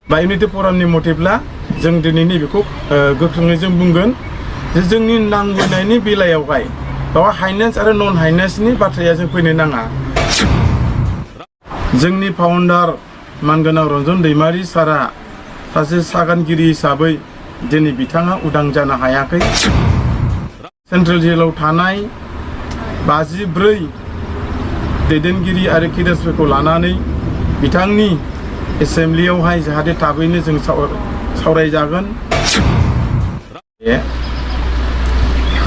बा इउनिटि फरामनि मथेब्ला जों दिनैनि बेखौ गोख्रोङै जों बुंगोन जे जोंनि नांबोनायनि बेलायावहाय बाव हाइनेस आरो नन हाइनेसनि बाथ्राया जों फैनो नाङा। जोंनि फाउन्डार मानगोनां रन्जन दैमारि सारा सासे सागानगिरि हिसाबै दिनै बिथाङा उदां जानो हायाखै। सेन्ट्रेल जेलाव थानाय 54 दैदेनगिरि आरो केडार्सफोरखौ लानानै बिथांनि एसेम्ब्लियावहाय जाहाथे थाबैनो जों सावरायजागोन।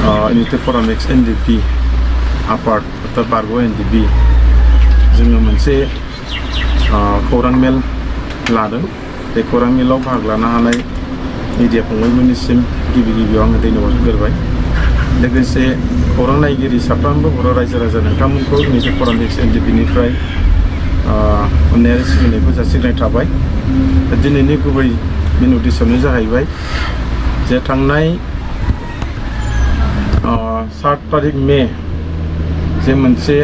इउनिटि फराम एक्स एनडिपि आफाद उत्तर बारग' एनडिपि जोङो मोनसे खौरां मेल लादों। बे खौरां मेलाव बाहागो लानो हानाय मिडिया फंबायमोननिसिम गिबियाव आङो धन्यबाद होग्रोबाय। लोगोसे खौरां नायगिरि साफ्रोमबो बर' रायजो राजा नोंथांमोनखौ इउनिटि फराम एक्स एनडिपिनिफ्राय अननायारि सिबिनायखौ जासिनाय थाबाय। दिनैनि गुबै मेन उद्देश्यआनो जाहैबाय जे थांनाय 7 तारिख मे जे मोनसे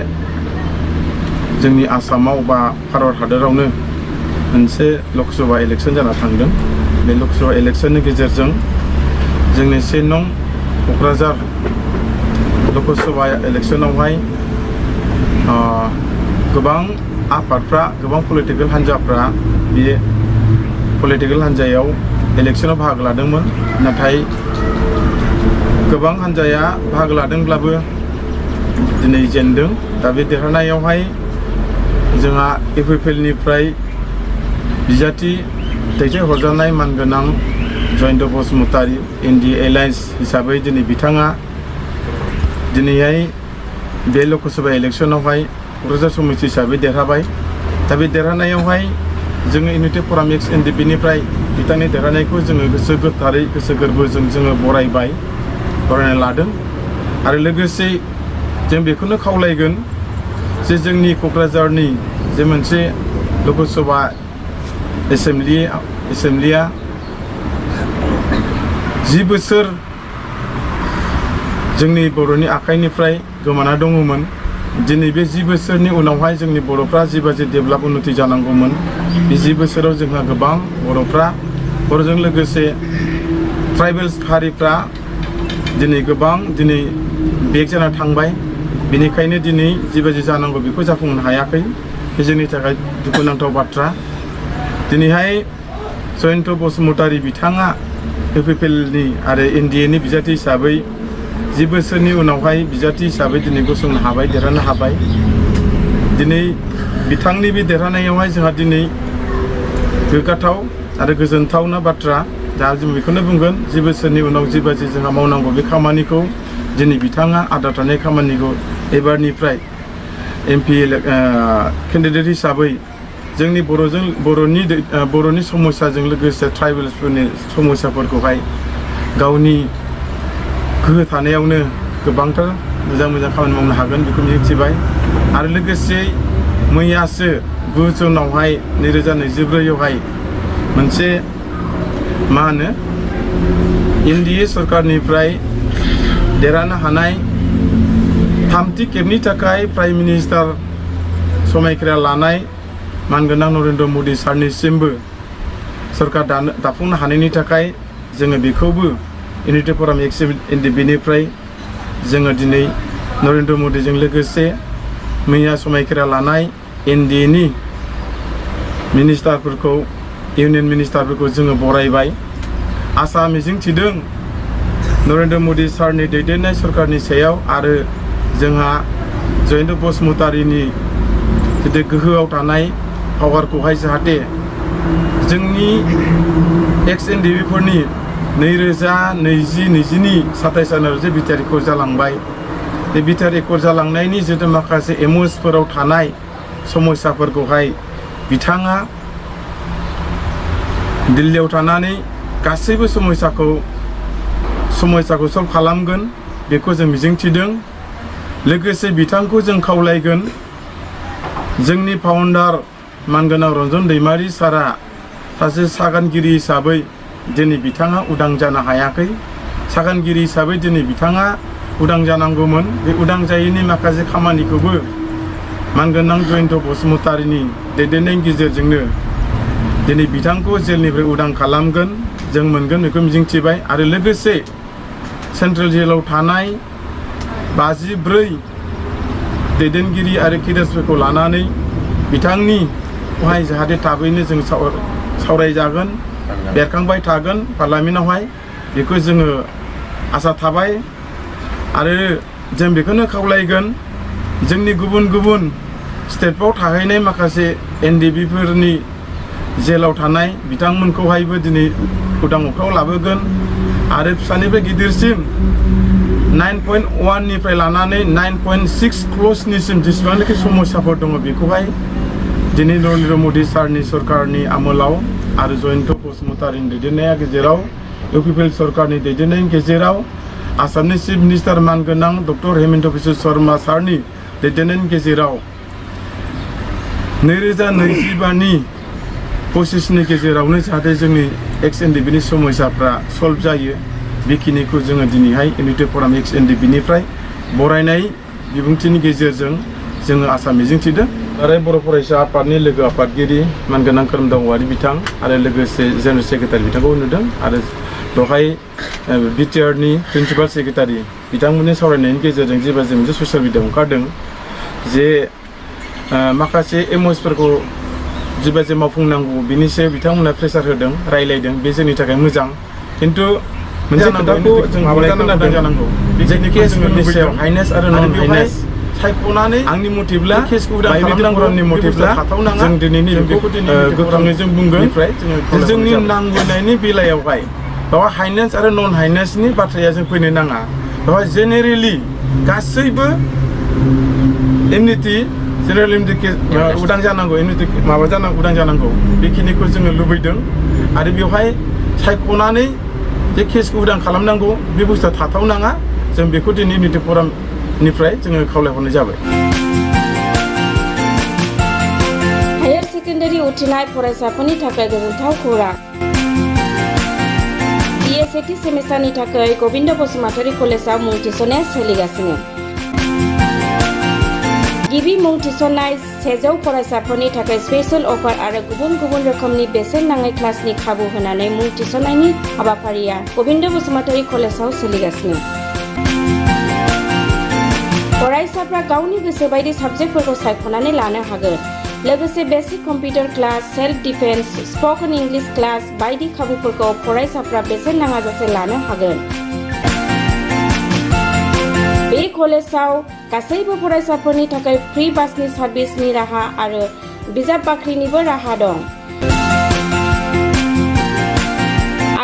जोंनि आसामाव बा भारत हादरावनो मोनसे लकसभा इलेक्शन जाना थांदों। बे लकसभा इलेक्शननि गेजेरजों जोंनि 1 नं क'क्राझार लकसभा इलेक्शनावहाय गोबां आफादफ्रा गोबां पलिटिकेल हान्जाफ्रा बे पलिटिकेल हान्जायाव इलेक्शनाव बाहागो लादोंमोन। नाथाय गोबां हान्जाया बाहागो लादोंब्लाबो दिनै जेनदों। दा बे देरहानायावहाय जोंहा इउपिपिएलनिफ्राय बिजाथि दैथायहरजानाय मानगोनां जयन्त बसुमतारी एनडिए एलायन्स हिसाबै दिनै बिथाङा दिनैहाय बे लकसभा इलेक्शनावहाय क'क्राझार समिति हिसाबै देरहाबाय। दा बे देरहानायावहाय जोङो इउनिटि फराम एक्स एनडिपिनिफ्राय बिथांनि देरहानायखौ जोङो गोसो गोथारै गोसो गोरबोजों जोङो बरायना लादों। आरो लोगोसे जों बेखौनो खावलायगोन जे जोंनि क'क्राझारनि जे मोनसे लकसभा एसेम्ब्लिया 10 बोसोर जोंनि बर'नि आखाइनिफ्राय गोमाना दङमोन। दिनै बे 10 बोसोरनि उनावहाय जोंनि बर'फ्रा जिबायदि डेभेलप उन्नति जानांगौमोन, बे 10 बोसोराव जोंहा गोबां बर'जों लोगोसे ट्राइबेल्स हारिफ्रा दिनै गोबां बेक जाना थांबाय। बेनिखायनो दिनै जिबायदि जानांगौ बेखौ जाफुंनो हायाखै। बे जोंनि थाखाय दुखुनांथाव बाथ्रा। दिनैहाय जयन्त बसुमतारी बिथाङा इउपिपिएलनि आरो एनडिएनि बिजाथि हिसाबै 10 बोसोरनि उनावहाय बिजाथि हिसाबै दिनै गसंनो हाबाय, देरहानो हाबाय। दिनै बिथांनि बे देरहानायावहाय जोंहा दिनै गोग्गाथाव आरो गोजोनथावना बाथ्रा। दा जों बेखौनो बुंगोन 10 बोसोरनि उनाव जिबायदि जोंहा मावनांगौ बे खामानिखौ दिनै बिथाङा आद्रा थानाय खामानिखौ एबारनिफ्राय एमपि केन्डिडेट हिसाबै जोंनि बर'नि समस्याजों लोगोसे ट्राइबेल्सफोरनि समस्याफोरखौहाय गावनि गोहो थानायावनो गोबांथार मोजां खामानि मावनो हागोन बेखौ मिजिंथिबाय। आरो लोगोसे मैयासो 9 जुनावहाय 2024आवहाय मोनसे एनडिए सरकारनिफ्राय देरहानो हानाय 3थि खेबनि थाखाय प्राइम मिनिस्टार समायखिरा लानाय मानगोनां नरेन्द्र मदि सारनिसिमबो सरकार दाफुंनो हानायनि थाखाय जोङो बेखौबो इउनिटि फराम एक्स एनडिपिनिफ्राय जोङो दिनै नरेन्द्र मदिजों लोगोसे मैया समायखिरा लानाय एनडिएनि मिनिस्टारफोरखौ इउनियन मिनिस्टारफोरखौ जोङो बरायबाय। आसा मिजिंथिदों नरेन्द्र मदि सारनि दैदेननाय सरकारनि सायाव आरो जोंहा जयन्त बसुमतारीनि जुदि गोहोआव थानाय पावारखौहाय जाहाथे जोंनि एक्स एनडिपिफोरनि 2020-22 27 जानुवारियाव जे बिटिआर एकर्ड जालांबाय, बे बिटिआर एकर्ड जालांनायनि जितु माखासे एमअएसफोराव थानाय समस्याफोरखौहाय बिथाङा दिल्लीयाव थानानै गासैबो समस्याखौ सल्भ खालामगोन बेखौ जों मिजिंथिदों। लोगोसे बिथांखौ जों खावलायगोन जोंनि फाउन्डार मानगोनां रन्जन दैमारि सारा सासे सागानगिरि हिसाबै दिनै बिथाङा उदां जानो हायाखै। सागानगिरि हिसाबै दिनै बिथाङा उदां जानांगौमोन। बे उदां जायैनि माखासे खामानिखौबो मानगोनां जयन्त बसुमतारीनि दैदेननायनि गेजेरजोंनो दिनै बिथांखौ जेलनिफ्राय उदां खालामगोन जों मोनगोन बेखौ मिजिंथिबाय आरो लोगोसे सेन्ट्रेल जेलाव थानाय 54 दैदेनगिरि आरो केडार्सफोरखौ लानानै बिथांनिखौहाय जाहाथे थाबैनो जों सावरायजागोन बेरखांबाय थागोन पार्लामेन्टआवहाय बेखौ जोङो आसा थाबाय आरो जों बेखौनो खावलायगोन जोंनि गुबुन गुबुन स्टेटफ्राव थाहैनाय माखासे एनडिबिफोरनि जेलाव थानाय बिथांमोनखौहायबो दिनै उदां अख्राङाव लाबोगोन आरो फिसानिफ्राय गिदिरसिम 9.1 निफ्राय लानानै 9.6 क्ल'जनिसिम जेसेबांनाखि समस्याफोर दङ बेखौहाय दिनै नरेन्द्र मदि सारनि सरकारनि आमोलाव आरो जयन्त बसुमतारीनि दैदेननाया गेजेराव इउपिपिएल सरकारनि दैदेननायनि गेजेराव आसामनि चिफ मिनिस्टार मानगोनां डक्टर हेमन्त बिश्व शर्मा सारनि दैदेननायनि गेजेराव 2025 नि पसिसनि गेजेरावनो जाहाथे जोंनि एक्स एनडिबिनि समस्याफ्रा सल्भ जायो बेखिनिखौ जोङो दिनैहाय इउनिटि फराम एक्स एनडिबिनिफ्राय बरायनाय बिबुंथिनि गेजेरजों जोङो आसा मिजिंथिदों आरो बर' फरायसा आफादनि लोगो आफादगिरि मानगोनां खोरोमदाव औवारी बिथां आरो लोगोसे जेनेरेल सेक्रेटारि बिथांखौ नुदों आरो बेवहाय बिटिआरनि प्रिन्सिपाल सेक्रेटारि बिथांमोननि सावरायनायनि गेजेरजों जेब्ला जों मोनसे ससियेल मिडियाआव ओंखारदों जे माखासे एमअसफोरखौ जिबायदि मावफुंनांगौ बिनि सायाव बिथांमोना प्रेसार होदों रायलायदों बे जोंनि थाखाय मोजां खिन्थु मोनसे खोथाखौ जों मावलायनो जानांगौ जोंनि केसफोरनि सायाव हाइनेस आरो नन हाइनेस सायख'नानै आंनि मथेब्ला केसखौ उदां खालामनांगौनि मथेब्ला जों दिनैनि गोख्रोङै जों बुंगोन जोंनि नांगौनायनि बेलायावहाय बेवहाय हाइनेस आरो नन हाइनेसनि बाथ्राया जों फैनो नाङा बेवहाय जेनेरेलि गासैबो इमिउनिटि जेनेरेल इमिउनिटि उदां जानांगौ इमिउनिटि माबा जानांगौ उदां जानांगौ बेखिनिखौ जोङो लुबैदों आरो बेवहाय सायख'नानै जे केसखौ उदां खालामनांगौ बे बुस्थुआ थाथावनाङा जों बेखौ दिनै इउनिटि फरामनिफ्राय जोङो खावलायहरनाय जाबाय हायार सेकेन्डारि उथ्रिनाय फरायसाफोरनि थाखाय गोजोनथाव खौरां BA सेथि सेमिस्टारनि थाखाय गबिन्द बसुमतारी कलेजाव मुं थिसननाया सोलिगासिनो गिबि मुं थिसननाय 100 फरायसाफोरनि थाखाय स्पेशल अफार आरो गुबुन गुबुन रोखोमनि बेसेन नाङै क्लासनि खाबु होनानै मुं थिसननायनि हाबाफारिया गबिन्द बसुमतारी कलेजाव सोलिगासिनो फरायसाफ्रा गावनि गोसो बायदि साबजेक्टफोरखौ सायख'नानै लानो हागोन लोगोसे basic computer class self defence spoken English class बायदि खाबुफोरखौ फरायसाफ्रा बेसेन नाङाजासे लानो हागोन बे कलेजाव गासैबो फरायसाफोरनि थाखाय फ्रि बासनि सार्भिसनि राहा आरो बिजाब बाख्रिनिबो राहा दं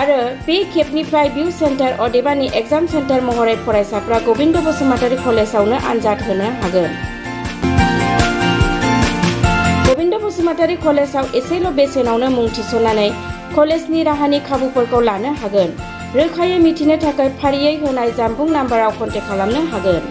आरो बे खेबनिफ्राय भिउ सेन्टार अदेबानि एग्जाम सेन्टार महरै फरायसाफ्रा गबिन्द बसुमतारी कलेजावनो आनजाद होनो हागोन गबिन्द बसुमतारी कलेजाव एसेल' बेसेनावनो मुं थिसननानै कलेजनि राहानि खाबुफोरखौ लानो हागोन रोखायै मिथिनो थाखाय फारियै होनाय जानबुं नाम्बाराव कन्टेक्ट खालामनो हागोन।